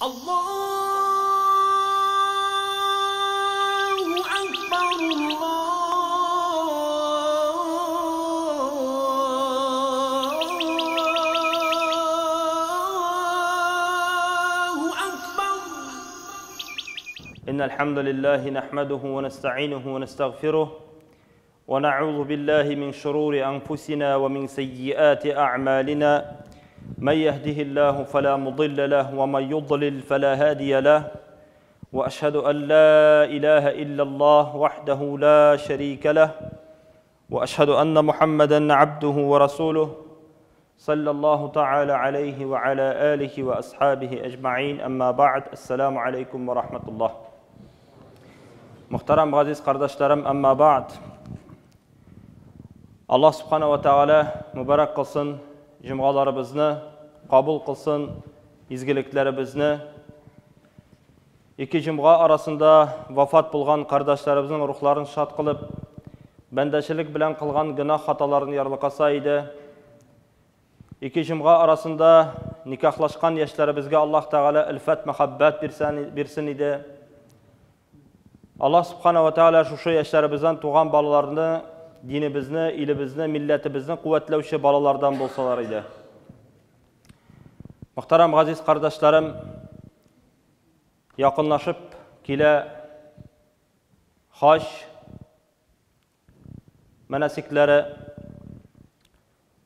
Allahu Akbar, Allahu Akbar. إن الحمد لله نحمده ونستعينه ونستغفره ونعوذ بالله من شرور أنفسنا ومن سيئات أعمالنا، من يهده الله فلا مضل له ومن يضلل فلا هادي له، وأشهد أن لا إله إلا الله وحده لا شريك له، وأشهد أن محمدا عبده ورسوله صلى الله تعالى عليه وعلى آله وأصحابه أجمعين، أما بعد، السلام عليكم ورحمة الله. Muhterem aziz kardeşlerim, amma ba'd. Allah subhanahu ve teala mübarek kılsın cumgalarımızı, kabul kılsın izgiliklerimizni. İki cumga arasında vefat bulgan kardeşlerimizin ruhlarını şad kılıp, bendeşilik bilen kılgan günah hatalarını yarlıkasaydı. İki cumga arasında nikahlaşkan yaşlarımızga Allah Teala ilfet, muhabbet birsin idi. Allah subhanahu ve teala şu yaşlarımızdan tuğan balalarını, dinimizni, ilimizni, milletimizni kuvvetlevşi balalardan bolsalar idi. Muhterem aziz kardeşlerim, yakınlaşıp kile hac menasikleri,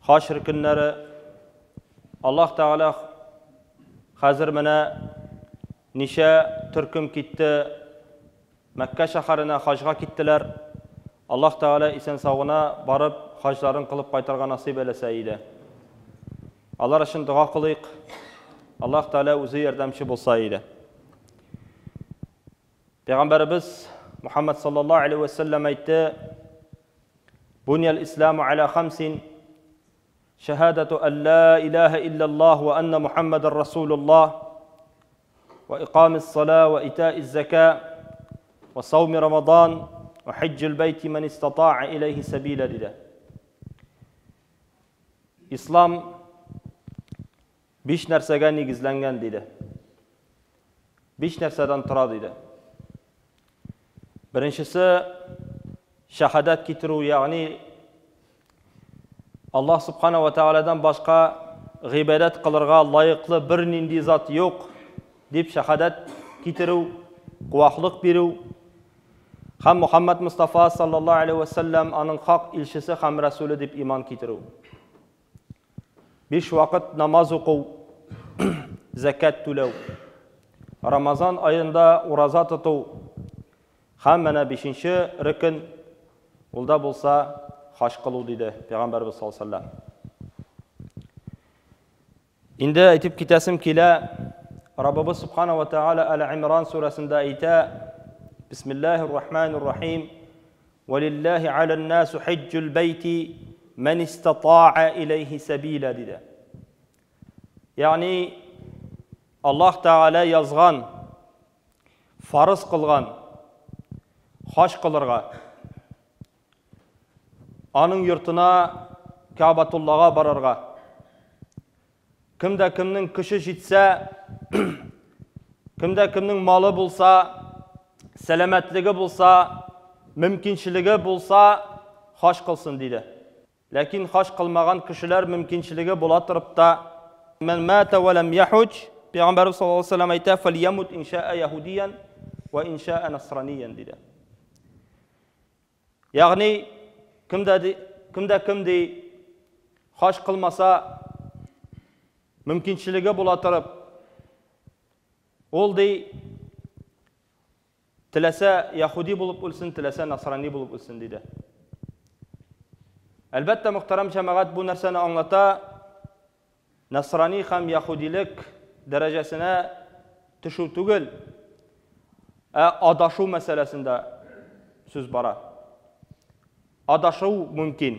hac rükünleri, Allah Teala hazır mene nişe türküm gitti, Mekke şəhərinə hacga gittiler. Allah Teala isen sağına barıp hacların kılıp qaytarğa nasip eləsə idi. Allah üçün dua kılıyıq. Allah Teala özü yardımcı bolsa idi. Peygamberimiz Muhammed sallallahu aleyhi ve sellem aytdı: Bunyal İslamu ala khamsin: şehadatu en la ilahe illallah ve enne Muhammeden Resulullah ve ikamis salah ve itaiz zeka ve savmi Ramazan ve haccül beyti men istata'a ileyhi sebile dedi. İslam 5 narsага negizlangan dedi. 5 narsadan turadi dedi. Birinchisi shahodat ketiruv, ya'ni Alloh subhanahu va taoladan boshqa ibodat qilirga loyiqli bir nindi zot yo'q deb shahodat ketiruv, guvohlik beruv. Ham Muhammad Mustafa sallallohu alayhi vasallam aning haq elchisi ham rasuli deb iymon ketiruv. 5 vaqt namoz o'quv, zakat to'lov, Ramazon oyida o'raza tutuv, ham mana 5-rukn ulda bo'lsa haj qiluv dedi Payg'ambarimiz sollallohu alayhi vasallam. Endi aytib ketasim kela, Rabbimiz subhanahu va taolo Al-Imron surasida ayta: Bismillahirrohmanirrohim. Valillahi alan-nasu hajjul bayti men istata'a ilayhi sabila dedi. Ya'ni Alloh Taolo yozgan, farz qilgan haj qilirga, aning yurtuna Ka'batullohga borarga kimda kimning kuchi yetsa, kimda kimning moli bo'lsa, salomatligi bo'lsa, mumkinchiligi bo'lsa haj qilsin dedi. Lekin haj qilmagan kishilar mumkinchiligi bo'la turibda, men mata va lam yahuj, Payg'ambarimiz sollallohu alayhi vasallam aytdi: "Falyamut in sha'a yahudiyan va in sha'a nasraniyan" dedi. Ya'ni kimda kim dey haj qilmasa, mumkinchiligi bo'la turib, ol dey tilasa yahudi bo'lib o'lsin, tilasa nasraniy bo'lib o'lsin dedi. Albatta muhtaram jamoat bu narsani anglata, nasraniy ham yahudilik darajasina tushuv tugul, adashuv masalasida so'z bora. Adashuv mumkin.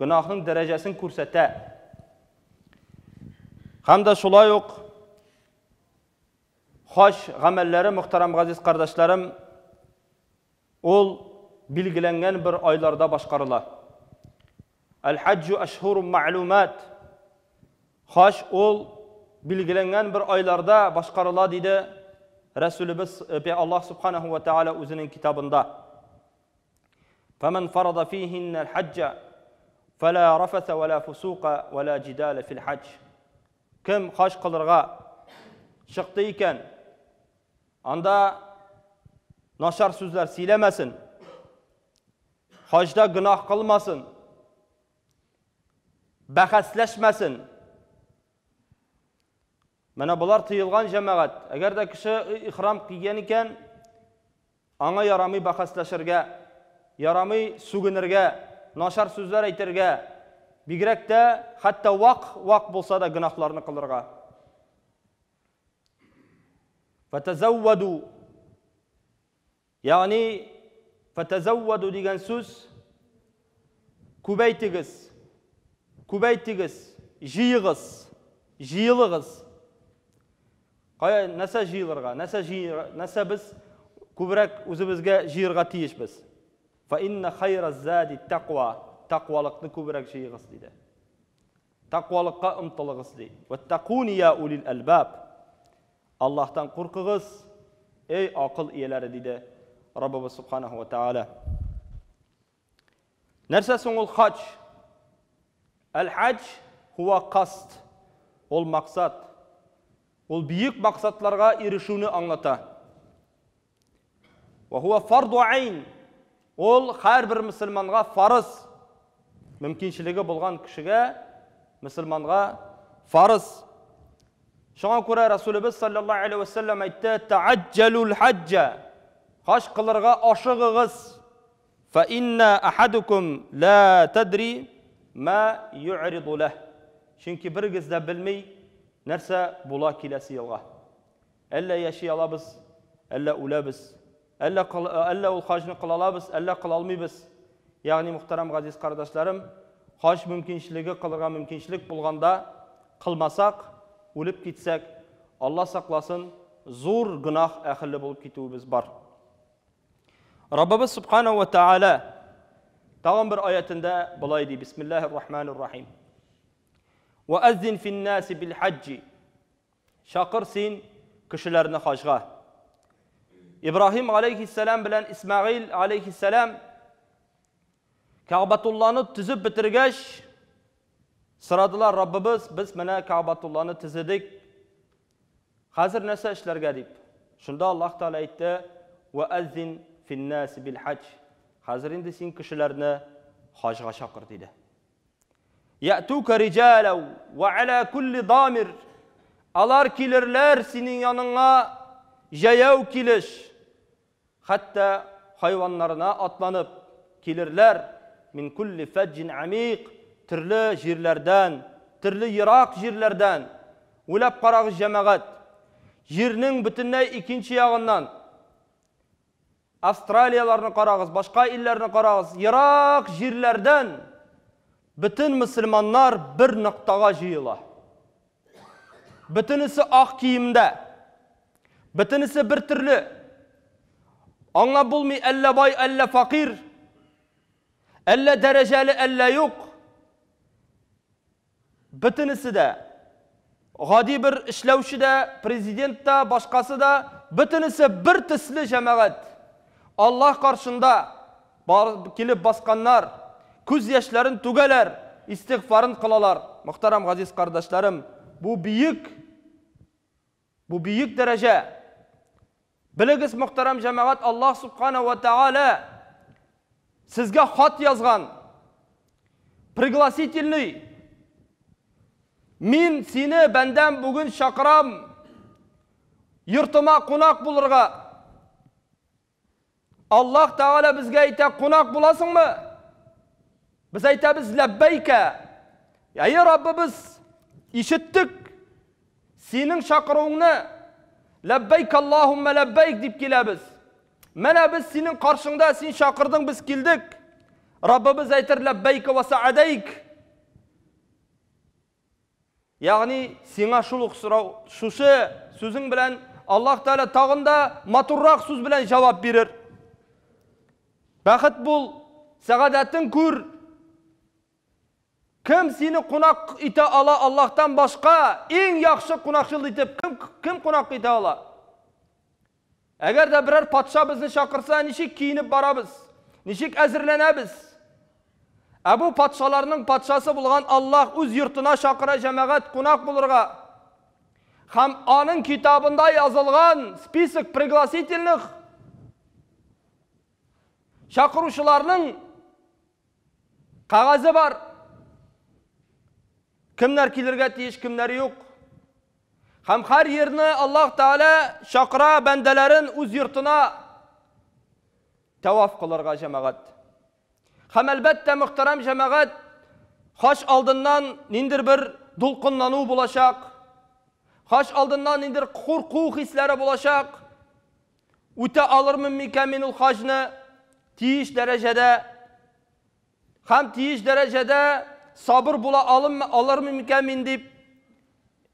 Gunohning darajasini ko'rsata. Hamda shulay uq haj amallari muhtaram aziz qardaşlarım ol belgilangan bir oylarda boshqariladi. Al-hajju ashhurun ma'lumat. Haj ol билгеләнгән бер айларда башкарыла, диде Рәсүлебез Аллаһ субханаху ва тааля үзенең китабында. Фаман фарада фихинна аль-хаҗҗа фала рафаса ва ла фусука ва ла җидала фил хаҗ. Кем хаҗ кылырга чыкты икән, анда начар сүзләр сөйләмәсен, хаҗда гөнаһ кылмасын, бәхәсләшмәсен. Менә болар тыелган, җәмәгать. Әгәр дә кеше ихрам кигән икән, аңа ярамый бәхәсләшергә, ярамый сүгенергә, начар сүзләр әйтергә, бигрәк тә хәтта вак-вак булса да гөнаһларны кылырга. Фатазавваду, ягъни фатазавваду дигән сүз күбәйтегез, күбәйтегез, җыегыз, җыелыгыз. Кая, нәрсә җыелырга, нәрсә җыелырга, нәрсә без күбрәк үзебезгә җыерга тиешбез? Фа инна хайра зади тақва, тақвалыкны күбрәк җыегыз, диде. Тақвалыкка омтылыгыз, ди. Ваттакуни я улил әлбаб. Аллаһтан куркыгыз, эй акыл ияләре, диде Раббыбыз субханаху ва тааля. Нәрсә соң ул хаҗ? Әл-хаҗ хуа каст. Ул максат. Ул бөек максатларга ирешүне аңлата. Ва хуа фарду айн. Ул һәрбер мөселманга фарыз. Мөмкинчелеге булган кешегә, мөселманга фарыз. Шуңа күрә Расулыбыз саллаллаһу алейһи ва саллям әйтте: "Таajjalul хаҗҗа." Хаҗ кылырга ашыгыгыз. Фа инна ахадукум ла тадри ма ю'риду лах. Чөнки берегез дә белми, нәрсә була киләсе елга. Әллә яши алабыз, әллә үләбез. Әллә әллә ул хаҗны кыла алабыз, әллә кыла алмыйбыз. Ягъни, мөхтәрәм газиз кардәшләрем, хаҗ мөмкинчелеге кылырга мөмкинчелек булганда кылмасак, үлеп китсәк, Алла сакласын, зур гөнаһ әһеле булып китүебез бар. Раббыбыз субхана ва тааля тагын бер аятында болай ди: Бисмиллаһир рахманир рахим. Ва аззин фин наси бил хаҗҗи. Чакыр син кешеләрне хаҗга. Ибраһим алейхиссалам белән Исмаил алейхиссалам Кәгъбатулланы төзеп бетергәч, сорадылар: Раббыбыз, без менә Кәгъбатулланы төзедек. Хәзер нәрсә эшләргә дип. Шунда Аллаһ Тәгалә әйтте: "Ва аззин финнас бил хаҗ." Хәзер инде син кешеләрне хаҗга чакыр, диде. Ятука риҗала ва аля кулли дамир. Алар килерләр синең яныңа җәяү килеш, хәтта хайваннарына атланып килерләр, мин кулли фәҗҗин амик, төрле җирләрдән, төрле ерак җирләрдән. Уйлап карагыз, җәмәгать. Җирнең бөтенләй икенче ягыннан. Австралияләрне карагыз, башка илләрне карагыз, ерак җирләрдән бөтен мөселманнар бер ноктага җыела. Бөтенесе ак киемдә. Бөтенесе бер төрле. Аңлап булмый, әллә бай, әллә факир, әллә дәрәҗәле, әллә юк. Бөтенесе дә, гади бер эшләүче дә, президент та, башкасы да, бөтенесе бер төсле, җәмәгать. Аллаһ каршында бар, килеп басканнар, күз яшьләрен түгәләр, истигъфарын кылалар. Мөхтәрәм газиз кардәшләрем, бу бөек дәрәҗә. Белегез, мөхтәрәм җәмәгать, Аллаһ субхана ва тааля сезгә хат язган. Пригласительный. Мин сине, бәндәм, бүген чакырам йортыма кунак булырга. Аллаһ Тәгалә безгә әйтә, кунак буласыңмы? Без әйтәбез, ләббәйкә. Әй, Раббыбыз, ишеттек синең чакыруыңны. Ләббәйк Аллаһумма ләббәйк дип киләбез. Менә без синең каршыңда, син чакырдың, без килдек. Раббыбыз әйтер, ләббәйк ва саадәйк. Ягъни сиңа шул ук сорау, шушы сүзең белән Аллаһ Тәгалә тагын да матуррак сүз белән җавап бирер. Бәхет бул, сәгадәтең күр. Кем сине кунак итә ала Аллаһтан башка? Иң яхшы кунакчыл итеп кем кунак итә ала? Әгәр дә берәр патша безне чакырса, ничек киенеп барабыз? Ничек әзерләнәбез? Ә бу патшаларның патшасы булган Аллаһ үз йортына чакыра җәмәгать кунак булырга. Һәм аның китабында язылган список пригласительных чакыручыларның кәгазе бар. Кемнәр килергә тиеш, кемнәр юк. Һәм һәр ерны Аллаһ Тәгалә чакыра бәндәләрен үз йортына тәваф кылырга җәмәгать. Һәм әлбәттә, мөхтәрәм җәмәгать, хаҗ алдыннан ниндер бер дулкынлану булачак. Хаҗ алдыннан ниндер курку хисләре булачак. Үтә алырмын микән мин ул хаҗны тиеш дәрәҗәдә? Һәм тиеш дәрәҗәдә сабыр була алырмын микән мин дип.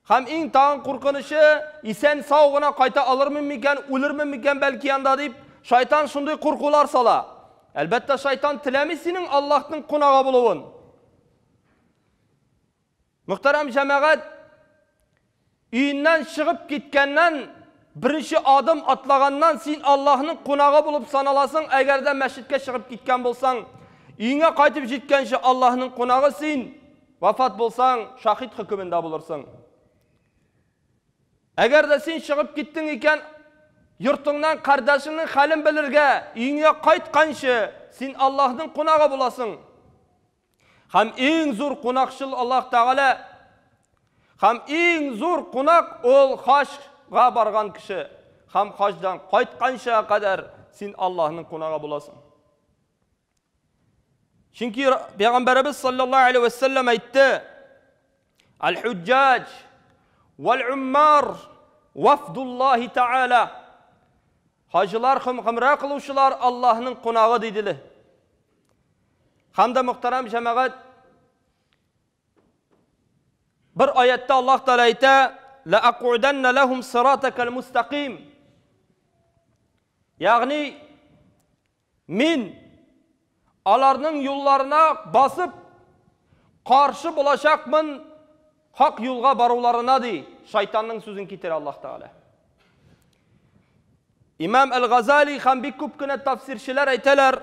Һәм иң тагын куркынычы, исән сау гына кайта алырмын микән, үлермен микән бәлки анда дип, шайтан шундый куркулар сала. Әлбәттә, шайтан теләми синең Аллаһның кунагы булуын. Мөхтәрәм җәмәгать, өеннән чыгып киткәннән, беренче адым атлаганнан син Аллаһның кунагы булып саналасың, әгәр дә мәчеткә чыгып киткән булсаң, өеңә кайтып җиткәнче Аллаһның кунагы син, вафат булсаң, шахид хөкемендә булырсың. Әгәр дә син чыгып киттең икән, йортыңнан кардәшеңнең хәлен белергә, өеңә кайтканчы син Аллаһның кунагы буласың. Һәм иң зур кунакчыл Аллаһ Тәгалә. Һәм иң зур кунак ул хаҗга барган кеше. Һәм хаҗдан кайтканча кадәр син Аллаһның кунагы буласың. Чөнки Пәйгамбәребез саллаллаһу алейһи ва саллям әйтте: Аль-хуҗҗаҗ вал-уммар вафдуллаһи тәгалә. Хаҗилар һәм гомрә кылучылар Аллаһның кунагы диделе. Һәм дә мөхтәрәм җәмәгать, бер аятта Аллаһ Тәгалә әйтә: "Ла акуданна лахум сиратакал мустаким". Ягъни мин аларның юлларына басып каршы булачакмын хак юлга баруларына ди. Шайтанның сүзен китерә Аллаһ Тәгалә. Имам Әл-Газали һәм бик күп кенә тәфсирчеләр әйтәләр: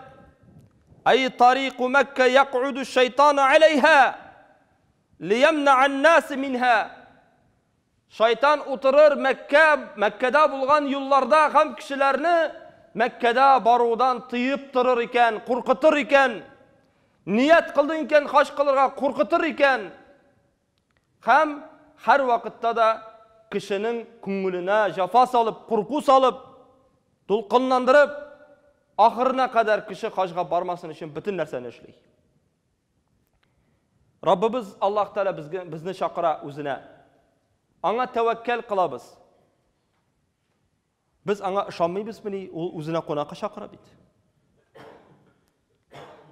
"Ай тарику Мәккә якъуду шайтану алейха лиямна ан-нас минха". Шайтан утырыр Мәккә, Мәккәдә булган юлларда һәм кешеләрне Мәккәдә барудан тыеп торыр икән, куркытыр икән. Ният кылдың икән хаҗ кылырга, куркытыр икән. Һәм һәр вакытта да кешенең күңеленә җафа салып, курку салып, дулкынландырып, ахырына кадәр кеше хаҗга бармасын өчен бөтен нәрсәне эшли. Раббыбыз Аллаһ Тәгалә безгә безне чакыра үзенә. Аңа тәвәккәл кылабыз. Без аңа ышанмыйбызмыни? Ул үзенә кунакка чакыра бит.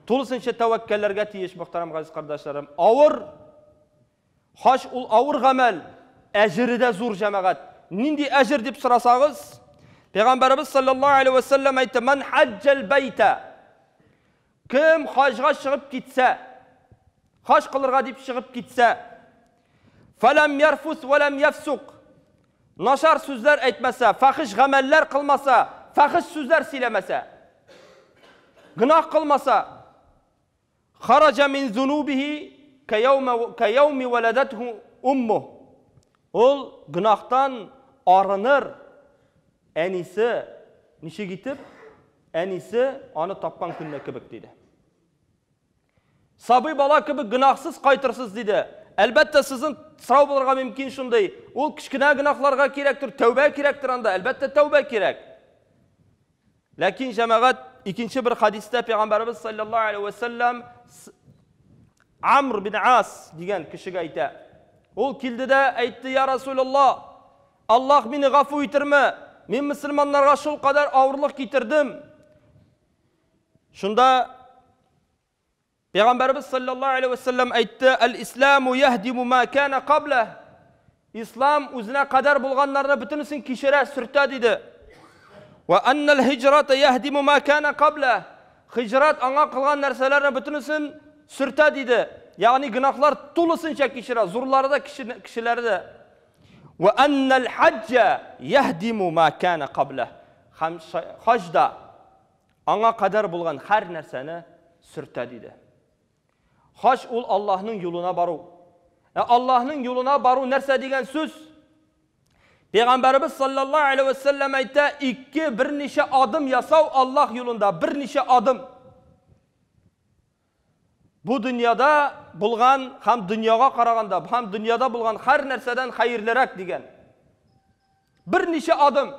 Тулысынча тәвәккәлләргә тиеш, мөхтәрәм газиз кардәшләрем. Авыр хаҗ ул авыр гамәл, әҗере дә зур җәмәгать. Нинди әҗер дип сорасагыз, Пәйгамбәребез саллаллаһу алейһи ва саллям әйтте: "Ман хаҗҗал байта". Кем хаҗга чыгып китсә, хаҗ кылырга дип чыгып китсә, фалам ярфус ва лам яфсук. Начар сүзләр әйтмәсә, фахиш гамәлләр кылмаса, фахиш сүзләр сөйләмәсә, гөнаһ кылмаса, хараҗа мин зунубихи каяуми валадатху умму. Ул гөнаһтан арыныр. Әнисе ничек итеп? Әнисе аны тапкан көнне кебек диде. Сабый бала кебек гөнаһсыз кайтырсыз диде. Әлбәттә, сезнең сорау булырга мөмкин шундый. Ул кечкенә гөнаһларга кирәктер, тәүбә кирәктер анда. Әлбәттә, тәүбә кирәк. Ләкин җәмәгать икенче бер хадистә Пәйгамбәребез саллаллаһу алейһи ва саллям Амр бин Ас дигән кешегә әйтә. Ул килде дә әйтте: "Я Расулуллаһ, Аллаһ мине гафу итерме? Мин мөселманнарга шул кадәр авырлык китердем". Шунда Пәйгамбәребез саллаллаһу алейһи ва саллям әйтте: "Әл-исламу яһдиму ма кана кабла". Ислам үзенә кадәр булганнарны бөтенесен кичерә, сөртә диде. Ва аннал һиҗрата яһдиму ма кана кабла. Һиҗрат аңа кылган нәрсәләрне бөтенесен сөртә диде. Ягъни гөнаһлар тулысынча кичерә, зурлары да, кечеләре дә. Ва аннал хаҗҗа яһдиму ма кана кабла. Һәм хаҗ да аңа кадәр булган һәр нәрсәне сөртә диде. Хаҗ ул Аллаһның юлына бару. Ә Аллаһның юлына бару нәрсә дигән сүз? Пәйгамбәребез саллаллаһу алейһи ва сәлләм әйтә, ике берничә адым ясау Аллаһ юлында, берничә адым. Бу дөньяда булган һәм дөньяга караганда, һәм дөньяда булган һәр нәрсәдән хәерлерәк дигән. Берничә адым.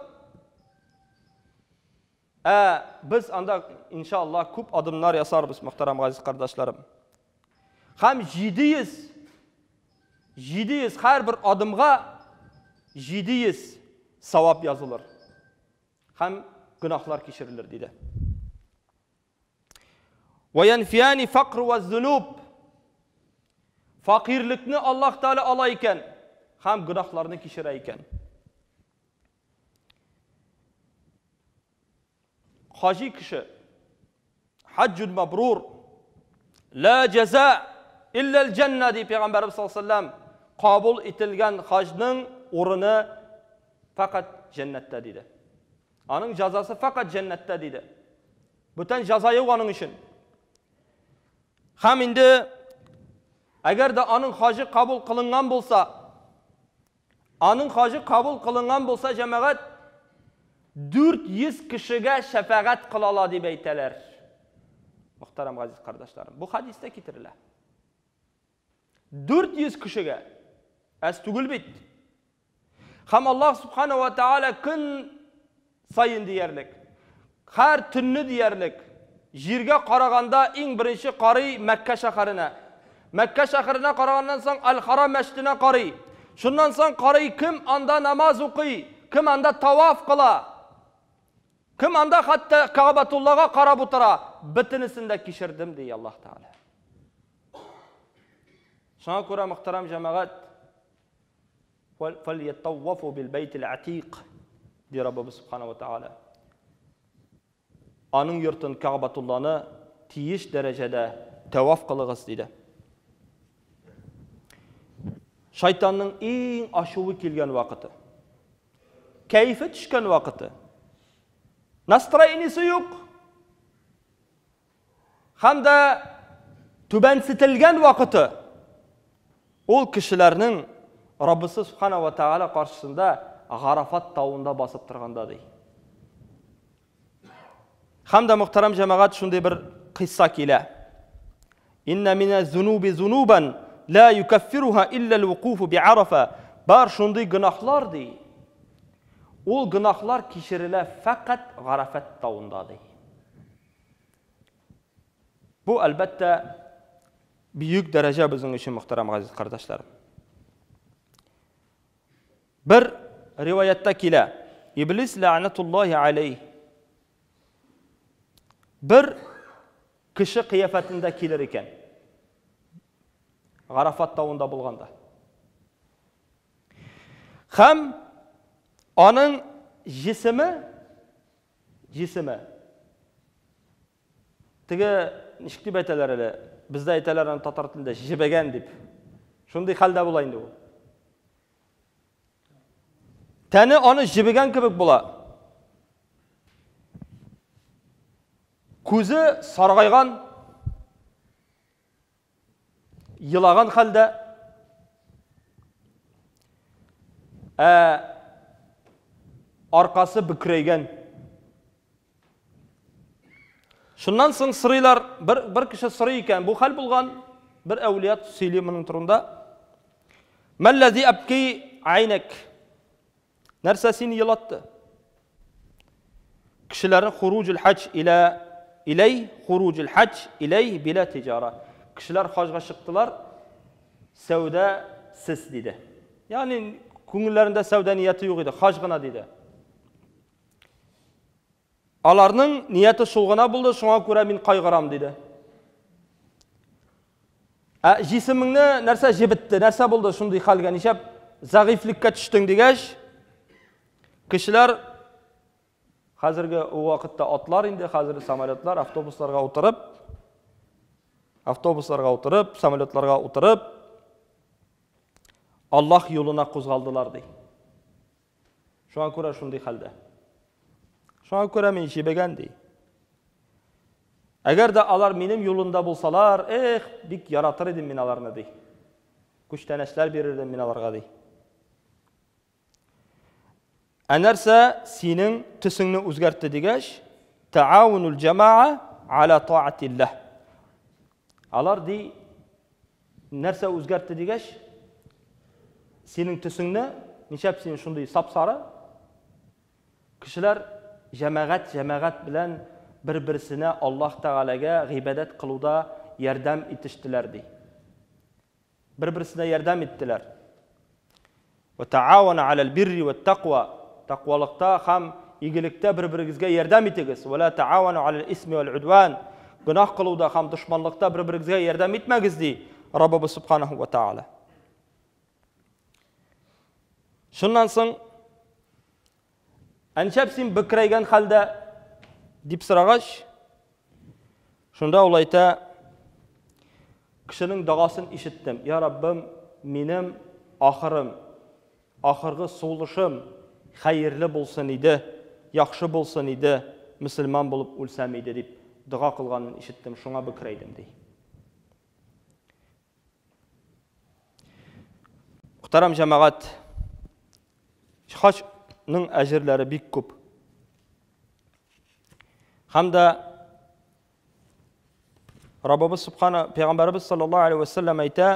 Ә без анда, иншаллаһ, күп адымнар ясарбыз, мөхтәрәм газиз кардәшләрем. Һәм 700 700 һәрбер адымга 700 савап язылыр. Һәм гөнаһлар кичерелер диде. Вә янфияни факр вә зунуб. Факирлекне Аллаһ Тәгалә ала икән һәм гөнаһларны кичерә икән. Хаҗи кеше хаҗҗун мабрур ла җәза илләл җәннә ди Пәйгамбәрбез саллаллаһу алейһи вәсәлләм. Кабул ителгән хаҗның урыны фәкать җәннәттә диде. Аның җәзасы фәкать җәннәттә диде. Бүтән җәза юк аның өчен. Һәм инде әгәр дә аның хаҗы кабул кылынган булса, аның хаҗы кабул кылынган булса, җәмәгать 400 кешегә шәфәгать кыла ала дип әйтәләр. Мөхтәрәм газиз кардәшләрем, бу хадистә китерелә. 400 кешегә. Әз түгел бит. Һәм Аллаһ Субхана ва Тааля көн саен диярлек, һәр төнне диярлек, җиргә караганда иң беренче карый Мәккә шәһәренә. Мәккә шәһәренә караганнан соң Аль-Харам мәчетенә карый. Шуннан соң карый кем анда намаз укый, кем анда таваф кыла. Кем анда хәтта Каабатуллага карап утыра, бөтенесен дә кичердем, ди Аллаһ Тәгалә. Шуңа күрә, мөхтәрәм җәмәгать, фәльятавафу бил бәйтил атик, ди Раббыбыз Субхана ва Тәгалә. Аның йортын Каабатулланы тиеш дәрәҗәдә тәваф кылыгыз, диде. Шайтанның иң ачуы килгән вакыты. Кәефе төшкән вакыты. Настроениесе юк. Һәм дә түбәнсетелгән вакыты. Ул кешеләрнең Раббысы Субхана ва Тааля каршысында Гарафат тавында басып торганда ди. Һәм дә мөхтәрәм җәмәгать шундый бер кыйсса килә. Инна мина зунуби зунубан ла юкаффируха илля алвукуфу би Арафа. Бар шундый гөнаһлар ди. Ул гөнаһлар кичерелә фәкать Гарафат тавында ди. Бу әлбәттә бөек дәрәҗә безнең өчен мөхтәрәм газиз кардәшләрем. Бер риваятта килә. Иблис ләгънәтуллаһи алейх бер кеше кыяфәтендә килер икән. Гарафат тавында булганда. Һәм аның җисеме җисеме теге ничек дип әйтәләр әле? Бездә әйтәләр аны татар телендә җебегән дип. Шундый хәлдә була инде ул. Тәне аны җебегән кебек була. Күзе саргайган, елаган хәлдә. Ә аркасы бөкрәйгән. Шуннан соң сорыйлар, бер, бер кеше сорый икән, бу хәл булган, бер әүлият сөйли моның турында. Мәлләзи әбки айнәк. Нәрсә сине елатты? Кешеләрне хуруҗул хаҗ илә иләй, хуруҗул хаҗ иләй билә тиҗара. Кешеләр хаҗга чыктылар, сәүдә сез диде. Ягъни күңелләрендә сәүдә нияте юк иде, хаҗ гына диде. Аларның нияте шул гына булды, шуңа күрә мин кайгырам, диде. Ә җисемеңне нәрсә җебетте, нәрсә булды шундый хәлгә, нишләп зәгыйфьлеккә төштең дигәч, кешеләр хәзерге вакытта атлар инде, хәзер самолетлар, автобусларга утырып, Автобусларга утырып, самолетларга утырып, Аллаһ юлына кузгалдылар, ди. Шуңа күрә шундый хәлдә. Шуңа күрә мин җебегән, ди. Әгәр дә алар минем юлында булсалар, эх, бик яратыр идем мин аларны, ди. Күчтәнәчләр бирер идем мин аларга, ди. Ә нәрсә синең төсеңне үзгәртте дигәч, таавунул җамаа аля таатиллаһ. Алар ди, нәрсә үзгәртте дигәч, синең төсеңне, нишләп син шундый сап-сары? Кешеләр җәмәгать җәмәгать белән бер-берсенә Аллаһ Тәгаләгә гыйбадәт кылуда ярдәм итештеләр ди. Бер-берсенә ярдәм иттеләр. Ва таавана алал бирри ват таква. Таквалыкта һәм игелектә бер-берегезгә ярдәм итегез. Ва ла таавану алал исми вал удван. Гөнаһ кылуда һәм дошманлыкта бер-берегезгә ярдәм итмәгез, ди Раббыбыз Субханаху ва Тааля. Шуннан соң Әншәп син бөкрәйгән хәлдә дип сорагач, шунда ул әйтә, кешенең догасын ишеттем. Я Раббым, минем ахырым, ахыргы сулышым хәерле булсын иде, яхшы булсын иде, мөселман булып үлсәм иде дип дога кылганын ишеттем, шуңа бөкрәйдем, ди. Мөхтәрәм җәмәгать, хаҗның әҗерләре бик күп. Һәм дә Раббыбыз Субхана, Пәйгамбәребез саллаллаһу алейһи ва сәлләм әйтә,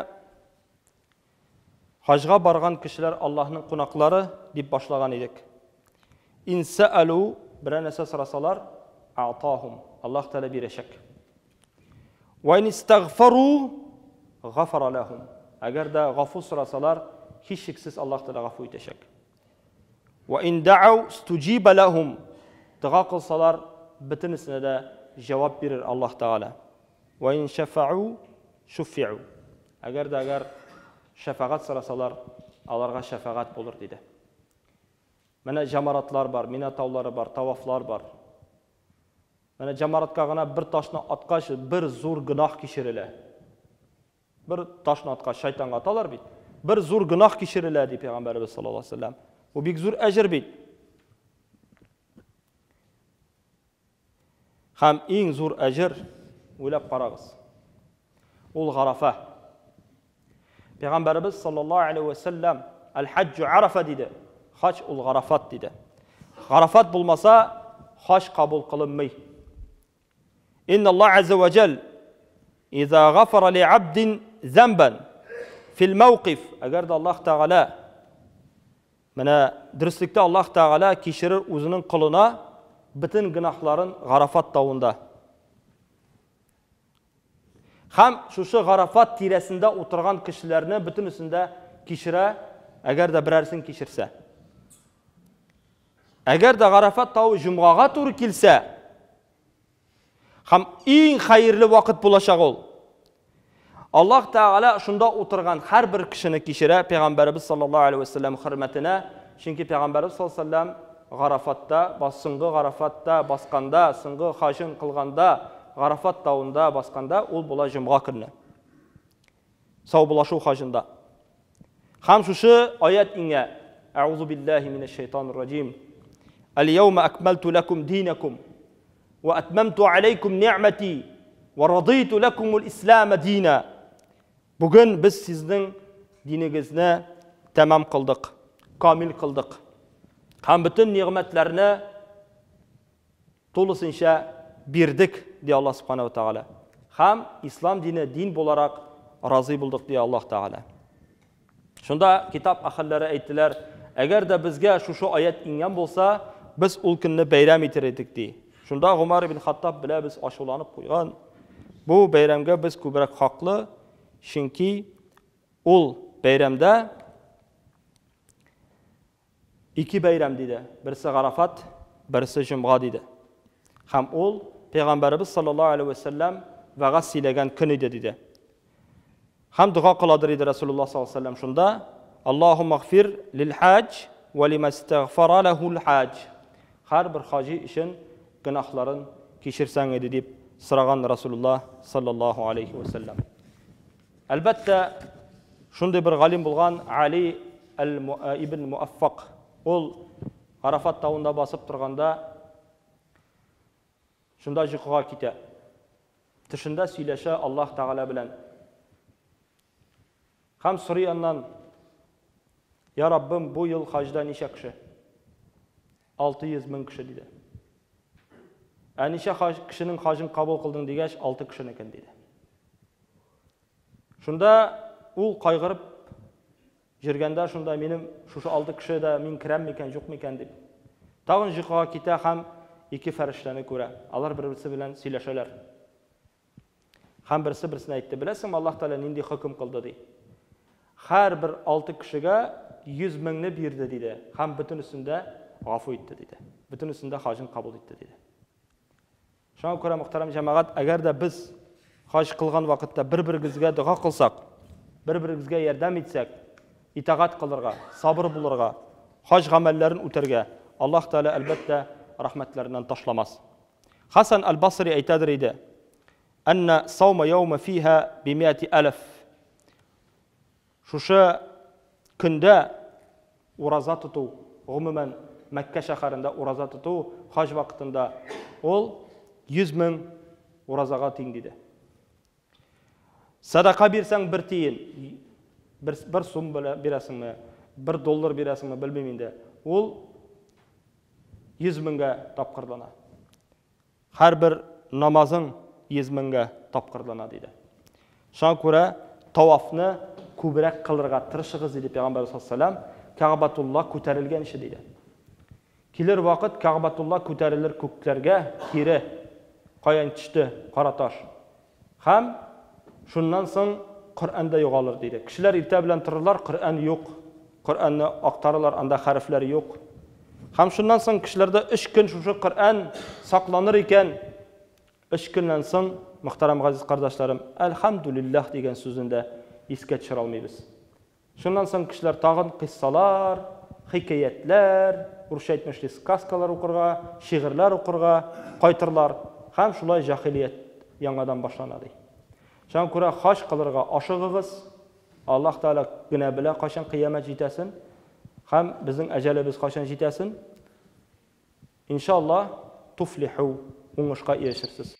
хаҗга барган кешеләр Аллаһның кунаклары дип башлаган идек. Ин сәалу, берәр нәрсә сорасалар, атахум, Аллаһ Тәгалә бирәчәк. Ва ин истагфару гафара лахум. Әгәр дә гафу сорасалар, һичшиксез Аллаһ Тәгалә гафу итәчәк. Ва ин дa'у стуҗиба лахум. Дога кылсалар, бөтенесенә дә җавап бирер Аллаһ Тәгалә. Ва ин шафa'у шуфи'у. Әгәр дә әгәр шәфәгать сорасалар, аларга шәфәгать булыр диде. Менә җамаратлар бар, Мина таулары бар, тавафлар бар. Менә җамаратка гына бер ташны аткач, бер зур гөнаһ кичерелә. Бер ташны аткач, шайтанга аталар бит. Бер зур гөнаһ кичерелә, ди Пәйгамбәребез саллаллаһу алейһи вәсәлләм. Бу бик зур әҗер бит. Һәм иң зур әҗер, уйлап карагыз. Ул Гарафа. Пәйгамбәребез саллаллаһу алейһи вә сәлләм Әл-хаҗҗу Арафа диде. Хаҗ ул Гарафат диде. Гарафат булмаса, хаҗ кабул кылынмый. Инна Аллаһ азза ва җәл иза гафара ли абдин замбан фил мawqif. Әгәр дә Аллаһ Тәгалә менә дөреслектә Аллаһ Тәгалә кичерер үзенең колына бөтен гөнаһларын Гарафат тавында. Һәм шушы Гарафат тирәсендә утырган кешеләрне бөтенесен дә кичерә, әгәр дә берәрсен кичерсә. Әгәр дә Гарафат тавы җомгага туры килсә, һәм иң хәерле вакыт булачак ул. Аллаһ Тәгалә шунда утырган һәрбер кешене кичерә Пәйгамбәребез саллаллаһу алейһи ва сәлләм хөрмәтенә, чөнки Пәйгамбәребез саллаллаһу алейһи ва сәлләм Гарафатта, соңгы Гарафатта басканда, соңгы хаҗын кылганда, Гарафат тавында басканда, ул була җомга көнне. Саубуллашу хаҗында. Һәм шушы аят иңә. Әгъузу биллаһи минәш шайтанир раҗим. Әл-яума акмалту лакум динакум ва атмамту алейкум ни'мати ва радиту лакумул ислама дина. Бүген без сезнең динегезне тәмам кылдык, камил кылдык. Һәм бөтен нигъмәтләрне тулысынча бирдек, ди Аллаһ Субханаһу ва Тааля. Һәм ислам дине дин буларак разый булдык, ди Аллаһ Тааля. Шунда китап әһелләре әйттеләр, әгәр дә безгә шушы аят иңгән булса, без ул көнне бәйрәм итер идек, ди. Шунда Гомар ибн Хаттаб беләбез ачуланып куйган. Бу бәйрәмгә без күбрәк хаклы, чөнки ул бәйрәмдә ике бәйрәм диде. Берсе Гарафат, берсе Җомга диде. Һәм ул Пәйгамбәребез саллаллаһу алейһи ва сәлләм вәгазь сөйләгән көн иде диде. Һәм дога кыладыр иде Расулуллаһ саллаллаһу алейһи ва сәлләм шунда, Аллаһумма гфир лил хаҗ ва лима истагфара лахул хаҗ. Һәрбер хаҗи өчен гөнаһларын кичерсәң иде дип сораган Расулуллаһ саллаллаһу алейхи ва сәлләм. Әлбәттә, шундый бер галим булган Али ибн Муаффак. Ул Арафат тавында басып торганда шунда йокыга китә. Төшендә сөйләшә Аллаһ Тәгалә белән. Һәм сорый аннан: "Я Раббым, бу ел хаҗда ничә кеше?" 600 мең кеше диде. Ә ничә хаҗ, кешенең хаҗын кабул кылдың дигәч, 6 кешенекен диде. Шунда ул кайгырып җөргәндә, шунда минем шушы 6 кеше дә мин керәм микән, юк микән дип. Тагын җокыга китә һәм ике фәрештәне күрә. Алар бер-берсе белән сөйләшәләр. Һәм берсе берсенә әйтте, беләсеңме, Аллаһ Тәгалә нинди хөкем кылды, ди. Һәрбер алты кешегә 100 меңне бирде, диде, һәм бөтенесен дә гафу итте, диде. Бөтенесен дә хаҗын кабул итте, диде. Шуңа күрә, мөхтәрәм җәмәгать, әгәр дә без хаҗ кылган вакытта бер-беребезгә дога кылсак, бер-беребезгә ярдәм итсәк, итагать кылырга, сабыр булырга, хаҗ гамәлләрен үтәргә, Аллаһ Тәгалә, әлбәттә, рәхмәтләреннән ташламас. Хасан аль-Басри әйтәдер иде, Әннә саума яума фиһа бимиати әләф. Шушы көндә ураза тоту, гомумән, Мәккә шәһәрендә ураза тоту хаҗ вакытында ул 100 мең уразага тиң диде. Садака бирсәң бер тиен, бер, бер сум бирәсеңме, бер доллар бирәсеңме, белмим инде. Ул 100 меңгә тапкырлана. Һәрбер намазың 100 меңгә тапкырлана, диде. Шуңа күрә тавафны күбрәк кылырга тырышыгыз, диде Пәйгамбәр саллаллаһу Кәгъбатулла күтәрелгәнче, диде. Килер вакыт Кәгъбатулла күтәрелер күкләргә кире, каян төште кара таш. Һәм шуннан соң Коръән дә югалыр, диде. Кешеләр иртә белән торырлар, Коръән юк. Коръәнне актарырлар, анда хәрефләр юк. Һәм шуннан соң кешеләрдә өч көн шушы Коръән сакланыр икән. Өч көннән соң, мөхтәрәм газиз кардәшләрем, әлхәмдүлилләһ дигән сүзне дә искә төшерә алмыйбыз. Шуннан соң кешеләр тагын кыйссалар, хикәятләр, урысча әйтмешли, сказкалар укырга, шигырьләр укырга кайтырлар һәм шулай җаһилият яңадан башлана, ди. Шуңа күрә хаҗ кылырга ашыгыгыз. Аллаһ Тәгалә генә белә, кайчан кыямәт җитәсен һәм безнең әҗәлебез кайчан җитәсен. Иншаллаһ, туфлиху, уңышка ирешерсез.